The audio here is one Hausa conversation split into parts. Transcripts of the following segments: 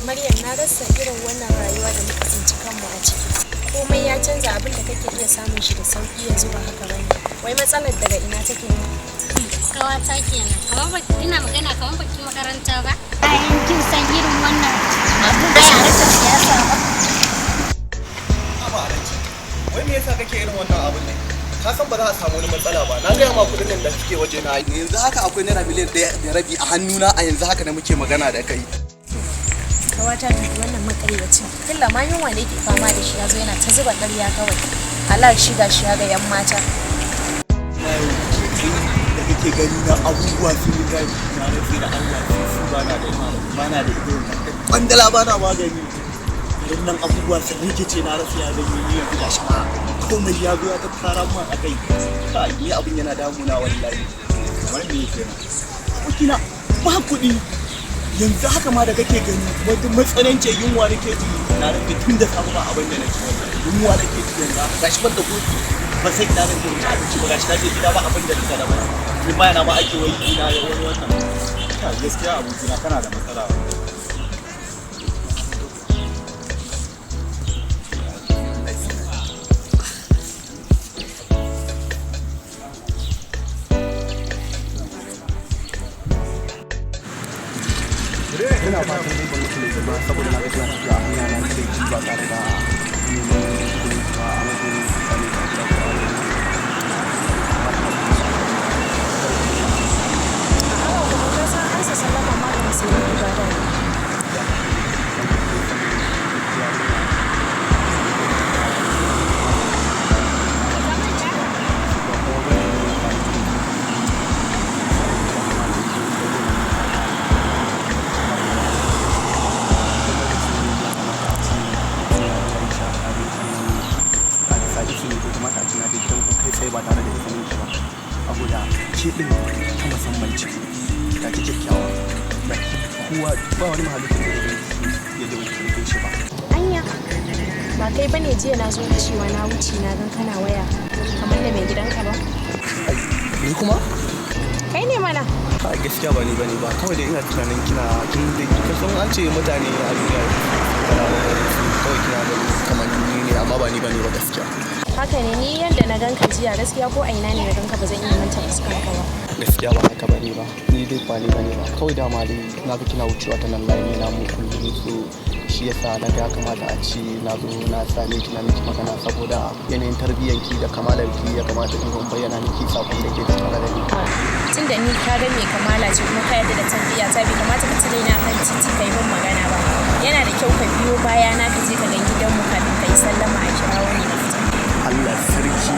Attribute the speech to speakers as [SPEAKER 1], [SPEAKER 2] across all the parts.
[SPEAKER 1] Maryam, na rasa irin wannan rayuwa da muka tsinci kanmu a ciki. Komai ya canza, abin da kake iya samun shi da sauki yanzu ba haka bane. Wai matsalar daga ina take ne?
[SPEAKER 2] Kawata kenan. Kamar ba ina magana kamar baki makaranta ba. Bayan kin san irin wannan abu ba ya rasa siyasa ba.
[SPEAKER 3] Haba Alhaji, wai me yasa kake irin wannan abun ne? Ka san ba za a samu wani matsala ba. Na gaya ma kuɗin nan da suke waje na. Yanzu haka akwai naira miliyan 1.5 a hannuna a yanzu haka da muke magana da kai.
[SPEAKER 1] Kawata, dubi wannan makaryacin. Killa ma yunwa ne yake fama da shi, yazo yana ta zuba ƙarya kawai. Halal shi ga shi ga yan mata.
[SPEAKER 3] Da kake gani na, abubuwa sun yi zafi. Na rantse da Allah su bana da ido. Kwandala bana magani. Garin nan abubuwa sun rikice, na rasa ya zan yi ni yanzu, gashi ma komai ya zo ya tattara mun a kai. Kai, ni abin yana damuna wallahi.
[SPEAKER 4] Kamar me kenan?
[SPEAKER 3] Abokina, ba kuɗi. Yanzu haka ma da kake gani wata matsananciyar yunwa nake ji. Na rantse tun da safe ba abin da nake, wallahi yunwa nake ji yanzu haka. Gashi ban da kuɗi, ba sai ina zan je in ci abinci ba. Gashi na je gida ba abin da nika da ba, ni ba na ma ake wai ina ya wani wannan.
[SPEAKER 4] Kai, gaskiya abokina kana da matsala.
[SPEAKER 3] Ina fatan dai ban mutu laifi ba, saboda na ga kina tafiya a hanya na kai ji ba tare da neman izinin ki ba a matsayin misali a gida ko a wani.
[SPEAKER 1] A'a, kuma ka san ansa sallama ma ga musulmi ibada ne.
[SPEAKER 3] Kai tsaye ba tare da izinin ki ba, saboda ke din ta musamman ce. Ga ki kyakkyawa, ga ki kowa, ba wani mahalukin da zai ya ji wani shi ba.
[SPEAKER 1] Anya, ba kai bane jiya na zo wucewa na wuce na gan kana waya kamar da mai gidanka ba?
[SPEAKER 3] Ai, ni kuma?
[SPEAKER 1] Kai ne mana.
[SPEAKER 3] A gaskiya ba ni bane ba. Kawai dai ina tunanin kina kin da kin san an ce mutane a duniya kana kawai kina da kamar ni ne, amma ba ni bane ba gaskiya.
[SPEAKER 1] Haka ne, ni yanda na ganka jiya gaskiya ko a ina ne na ganka ba zan iya manta fuskanka ba.
[SPEAKER 3] Gaskiya ba haka bane ba, ni dai ba ni bane ba. Kawai dama dai na ga kina wucewa ta nan layi na mu kullum, so shi yasa na ga ya kamata a ce na zo na same ki na miki magana, saboda yanayin tarbiyyanki da kamalarki ya kamata in zo in bayyana miki sakon da ke tattare da ni.
[SPEAKER 1] Tun da ni ka ga mai kamala ce kuma ka yarda da tarbiyya ta, bai kamata ka cire ni akan titi ka yi min magana ba. Yana da kyau ka biyo baya na ka je ka gan gidanmu kafin ka yi sallama a kira wani na fita.
[SPEAKER 3] Allah sarki,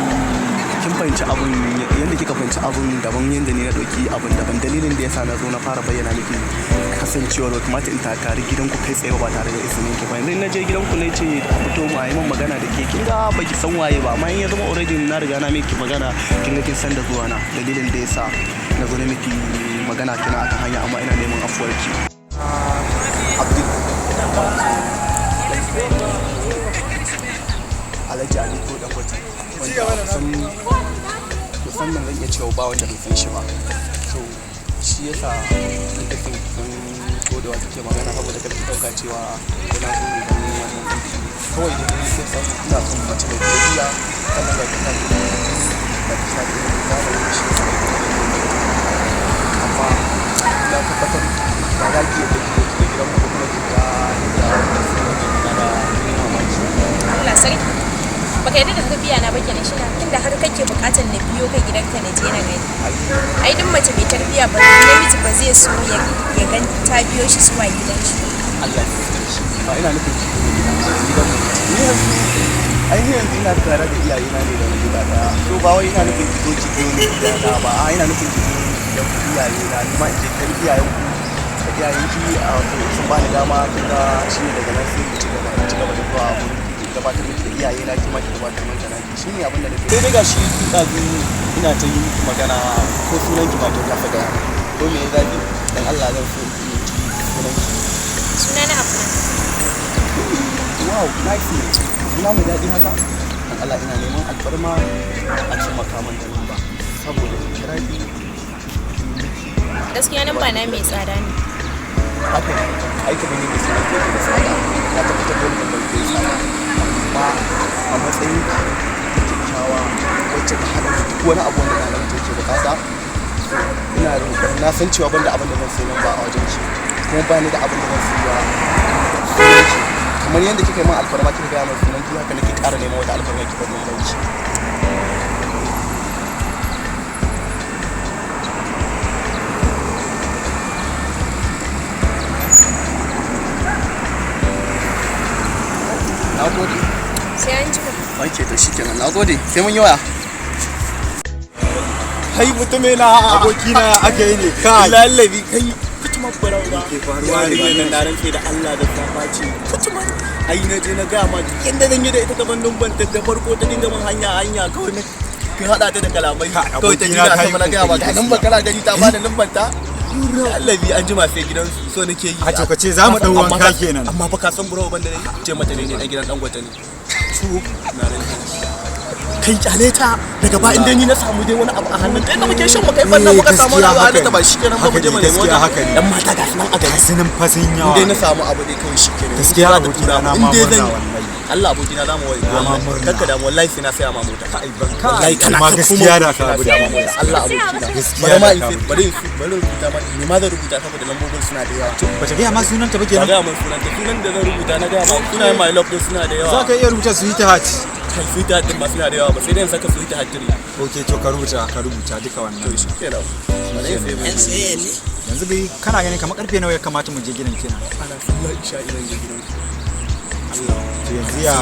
[SPEAKER 3] kin fahimci abun yanda kika fahimci abun daban, yanda ni na ɗauki abun daban. Dalilin da yasa na zo na fara bayyana miki kasancewar bai kamata in takari gidanku kai tsaye ba tare da izinin ki ba. Yanzu in na je gidanku na ce a fito mu a yi min magana da ke, kin ga baki san waye ba, amma in ya zama already na riga na miki magana, kin ga kin san da zuwa na. Dalilin da yasa na zo na miki magana kina akan hanya, amma ina neman afuwar ki. Abdul Alhaji Aliko Dangote, wanda kusan nan zan iya cewa ba wanda bai san shi ba. So shi yasa nake son ki san ko da wa kike magana, saboda kar ki dauka cewa ko na zo ne don wannan ɗinki. Kawai dai ni kin san ina son mace mai tarbiyya, sannan ga kina da ga kina da ilimin zamani, shi yasa nake son ki. Amma na tabbatar ba za ki yadda ki zo ki ga gidan mu ko kuma ki ga inda wannan gida ba, ni mamaki.
[SPEAKER 1] Allah sarki. Baka yarda da tarbiyya na ba kenan, shi na tunda har kake bukatar na biyo ka gidanka na je na gani. Ai duk mace mai tarbiyya ba namiji ba zai so ya gan ta biyo shi zuwa gidan shi.
[SPEAKER 3] Allah sarki, ba ina nufin ki zo gidan mu. Ni yanzu, ai ni yanzu ina tare da iyayena ne da na gida daya, so ba wai ina nufin ki zo ki biyo ni gidana ba, a ina nufin ki zo gidan iyayena, ni ma in je gidan iyayenku da iyayenki a sun ba ni dama. Kin ga shi ne daga nan sai mu ci gaba, ci gaba da zuwa wurin ki, gabatar miki da iyayena, ki ma ki gabatar min da naki. Shi ne abin da nake. Sai dai gashi ɗazu ina ta yi miki magana, ko sunan ki ma kin kasa gaya. Ko me ya zafi? Dan Allah zan so in ji sunan ki.
[SPEAKER 1] Suna na Afnan.
[SPEAKER 3] Wow, nice ne, suna mai daɗi haka. Dan Allah ina neman alfarma a ce makaman da nan ba, saboda in kira ki in miki.
[SPEAKER 1] Gaskiya nan ba na mai tsada ne.
[SPEAKER 3] Haka ne, ai kamar yadda sunan ke da tsada, na tabbatar da wannan bai kai tsada. Amma a matsayin ki na kyakkyawa wacce ta haɗa duk wani abu wanda ɗan namiji yake buƙata, so ina roƙon, na san cewa ban da abin da zan sai nan ba a wajen ki, kuma ba ni da abin da zan siya sunan ki. Kamar yadda kika yi min alfarma kika gaya min sunan ki, haka nake ƙara neman wata alfarma ki bar min ki. Na gode.
[SPEAKER 1] Sai an jima.
[SPEAKER 3] Ok, to shikenan, na gode. Sai mun yi waya. Kai mutume na.
[SPEAKER 4] Abokina aka yi ne kai.
[SPEAKER 3] Lallabi kai kutumar barau ba.
[SPEAKER 4] Ke faruwa ne?
[SPEAKER 3] Yarinyar nan na rantse da Allah da ta ɓaci. Kutumar. Ai na je na gaya ma duk yanda zan yi da ita daban dumban ta da farko ta dinga min hanya hanya kawai na ka haɗa ta da kalamai.
[SPEAKER 4] Ka,
[SPEAKER 3] Kawai ta
[SPEAKER 4] abokina
[SPEAKER 3] ji na
[SPEAKER 4] ka yi
[SPEAKER 3] sama na gaya ma ga
[SPEAKER 4] kokari.
[SPEAKER 3] nan ba kana gani ta bani numban ta. Lallabi an jima sai gidansu so nake yi.
[SPEAKER 4] A to ka ce za mu ɗau
[SPEAKER 3] Amma
[SPEAKER 4] wanka kenan.
[SPEAKER 3] Amma fa ka san buro ban da ne ce mata ne ne dan gidan Dangote ne. Na rantse. Kai kyale ta daga ba inda ni na samu dai wani abu a hannun ta inda muke shan mu kai fanna muka samu wani abu a hannun ta ba shi kenan ba mu je mu nemi
[SPEAKER 4] Gaskiya
[SPEAKER 3] wata.
[SPEAKER 4] haka ne.
[SPEAKER 3] Dan mata ga su nan a gari.
[SPEAKER 4] Sunan fasin
[SPEAKER 3] In
[SPEAKER 4] yawa.
[SPEAKER 3] dai na samu abu dai kawai shi kenan.
[SPEAKER 4] Gaskiya
[SPEAKER 3] Za ta
[SPEAKER 4] abokina
[SPEAKER 3] tura mu.
[SPEAKER 4] na
[SPEAKER 3] In
[SPEAKER 4] ma
[SPEAKER 3] dai zan
[SPEAKER 4] murna wallahi.
[SPEAKER 3] Allah abokina za mu wai.
[SPEAKER 4] Na ma murna.
[SPEAKER 3] Kakka damu wallahi sai na saya ma mota.
[SPEAKER 4] Kai ban
[SPEAKER 3] Wallahi
[SPEAKER 4] kai
[SPEAKER 3] kana
[SPEAKER 4] amma
[SPEAKER 3] ta
[SPEAKER 4] gaskiya
[SPEAKER 3] kuma
[SPEAKER 4] da ka
[SPEAKER 3] na
[SPEAKER 4] abu
[SPEAKER 3] saya
[SPEAKER 4] da
[SPEAKER 3] ma mota. Allah abokina.
[SPEAKER 4] Gaskiya
[SPEAKER 3] Bari ma
[SPEAKER 4] da
[SPEAKER 3] in
[SPEAKER 4] ka
[SPEAKER 3] sai
[SPEAKER 4] abu.
[SPEAKER 3] bari in bari in rubuta ma ni ma zan rubuta saboda lambobin suna da yawa.
[SPEAKER 4] Bata gaya ma sunanta ba
[SPEAKER 3] Ba
[SPEAKER 4] kenan.
[SPEAKER 3] gaya min sunan ta, sunan da zan rubuta na gaya ma sunayen my love din suna da yawa.
[SPEAKER 4] Za ka iya rubuta sweetheart.
[SPEAKER 3] Kai sweetheart din ma suna da yawa ba sai dai in saka sweetheart 3.
[SPEAKER 4] Ok, to ka rubuta duka wannan.
[SPEAKER 3] To shi kenan. Bari in sai mai.
[SPEAKER 4] Yanzu bai kana ganin kamar karfe nawa ya kamata mu je gidan kenan?
[SPEAKER 3] Ana sallar isha idan je gidan su.
[SPEAKER 4] To yanzu ya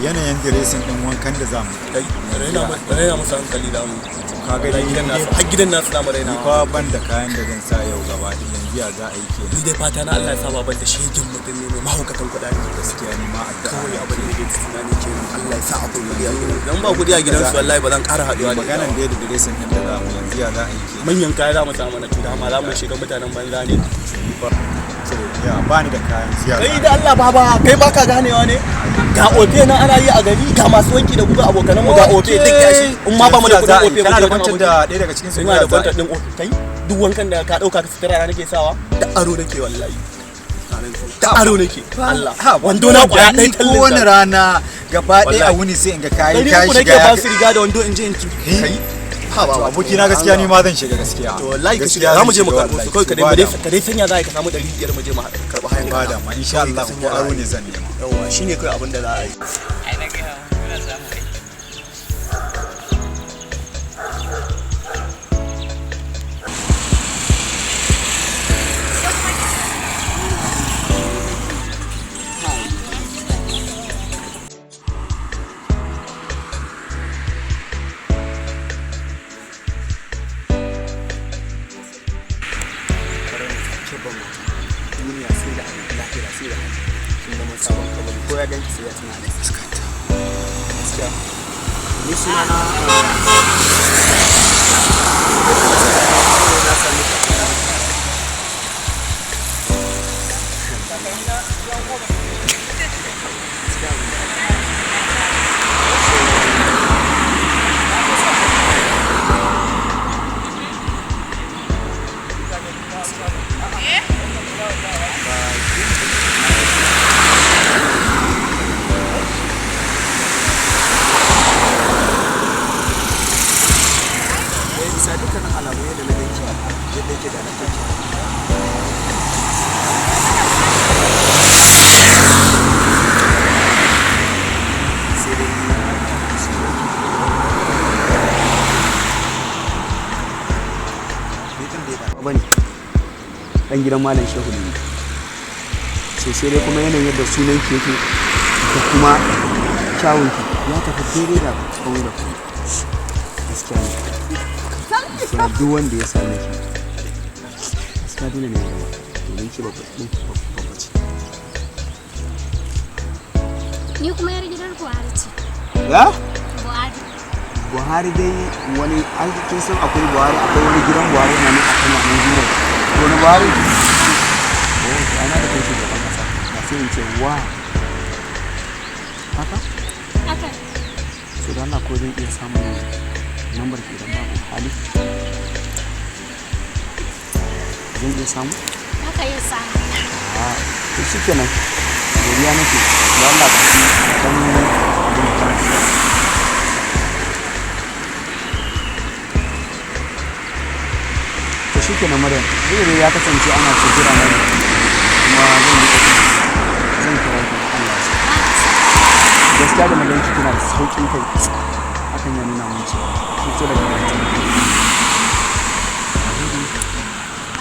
[SPEAKER 4] yanayin dressing din wankan da zamu.
[SPEAKER 3] Kai raina musu hankali da mu.
[SPEAKER 4] Ka ga dai
[SPEAKER 3] Gidan nasu har gidan nasu zamu raina.
[SPEAKER 4] Ni fa ban da kayan da zan sa yau gaba ɗaya, yanzu ya za a yi kenan.
[SPEAKER 3] Ni dai fata na Allah ya sa baban da shegin mutum ne mai mahaukatan kuɗaɗe.
[SPEAKER 4] Gaskiya ni ma addu'a.
[SPEAKER 3] Kawai abin da nake tunani kenan Allah ya sa akwai kuɗi a gidan. Dan ba kuɗi a gidansu wallahi ba zan ƙara haɗuwa da ita
[SPEAKER 4] Maganan
[SPEAKER 3] ba.
[SPEAKER 4] dai da dressing din da zamu yanzu ya za a yi kenan.
[SPEAKER 3] Manyan kaya za mu samu na cuta ma za mu shiga mutanen banza ne.
[SPEAKER 4] To ya ba ni da kayan siya.
[SPEAKER 3] Kai da Allah baba kai baka ganewa ne. Ga ofe nan ana yi a gari ga masu wanki da guga abokanan mu ga ofe duk gashi in ma ba mu da kuɗin ofe
[SPEAKER 4] kana
[SPEAKER 3] mu
[SPEAKER 4] da
[SPEAKER 3] je wajen
[SPEAKER 4] kwantar
[SPEAKER 3] aboki.
[SPEAKER 4] da ɗaya daga cikin su
[SPEAKER 3] Ina da kwantar ɗin ofe kai duk wankan da ka ɗauka ka sutura na nake sawa da aro nake wallahi. Da aro nake Allah. Wando na kwaya ɗaya tallin
[SPEAKER 4] ko wani
[SPEAKER 3] ta.
[SPEAKER 4] rana gaba ɗaya a
[SPEAKER 3] Wallahi.
[SPEAKER 4] wuni sai in ga kayi
[SPEAKER 3] Ɗari
[SPEAKER 4] kayi
[SPEAKER 3] uku
[SPEAKER 4] shiga
[SPEAKER 3] nake
[SPEAKER 4] ya
[SPEAKER 3] ba su riga da wando in je in ci. Kai. Ha ba
[SPEAKER 4] abokina gaskiya ni ma zan shiga gaskiya.
[SPEAKER 3] To wallahi ka
[SPEAKER 4] Gaskiya
[SPEAKER 3] shiga za mu
[SPEAKER 4] zan
[SPEAKER 3] je mu
[SPEAKER 4] shiga
[SPEAKER 3] karɓo su
[SPEAKER 4] wallahi.
[SPEAKER 3] kawai ka dai
[SPEAKER 4] Ba
[SPEAKER 3] ba dai
[SPEAKER 4] damu.
[SPEAKER 3] ka dai sanya za ka samu 500 mu je mu karɓi hayan
[SPEAKER 4] Ba
[SPEAKER 3] kaya.
[SPEAKER 4] dama insha
[SPEAKER 3] Kawai ka
[SPEAKER 4] Allah ko
[SPEAKER 3] sanya za a
[SPEAKER 4] aro
[SPEAKER 3] yi.
[SPEAKER 4] ne zan nema.
[SPEAKER 3] Yawwa shine kawai abin da za a yi.
[SPEAKER 5] Ai na gaya ma, muna samu aiki.
[SPEAKER 3] Duniya sai da hannu, lahira sai da hannu. Sun zama sabon kabari ko ya ganki sai ya tuna da fuskarta. Gaskiya. Ni suna na na sami ka. Bisa dukkanin alamu yadda na ganki yadda yake da na kanki. Sai dai ni ɗin dai ba
[SPEAKER 6] bane dan gidan malam shehu ne so sai dai kuma yanayin yadda sunan ki yake da kuma kyawun ki ya tafi daidai da komai da komai gaskiya ne gaskiya duk wanda ya same ki gaskiya dole ne ya gaba domin ki babba babba ce.
[SPEAKER 2] Ni kuma yar gidan Buhari ce.
[SPEAKER 6] Ya
[SPEAKER 2] Buhari.
[SPEAKER 6] Buhari dai wani an kin san akwai Buhari, akwai wani gidan Buhari na nan a Kano a nan zuwa to na Buhari oh to ana da kai shugaban kasa ba sai in ce wa haka.
[SPEAKER 2] Haka.
[SPEAKER 6] So da Allah ko zan iya samun lambar ki idan babu hali zan iya samu?
[SPEAKER 2] Na muka yi samu.
[SPEAKER 6] Ah, to shikenan, godiya nake da Allah ka ci dan abin da. To shikenan Maryam, duk da ya kasance ana ce jira na ne, kuma zan yi kokari zan kira ki Allah ya sa. Gaskiya da na ganki kina da sauƙin kai, hakan ya nuna mun cewa kin fito daga gidan tarbiyya.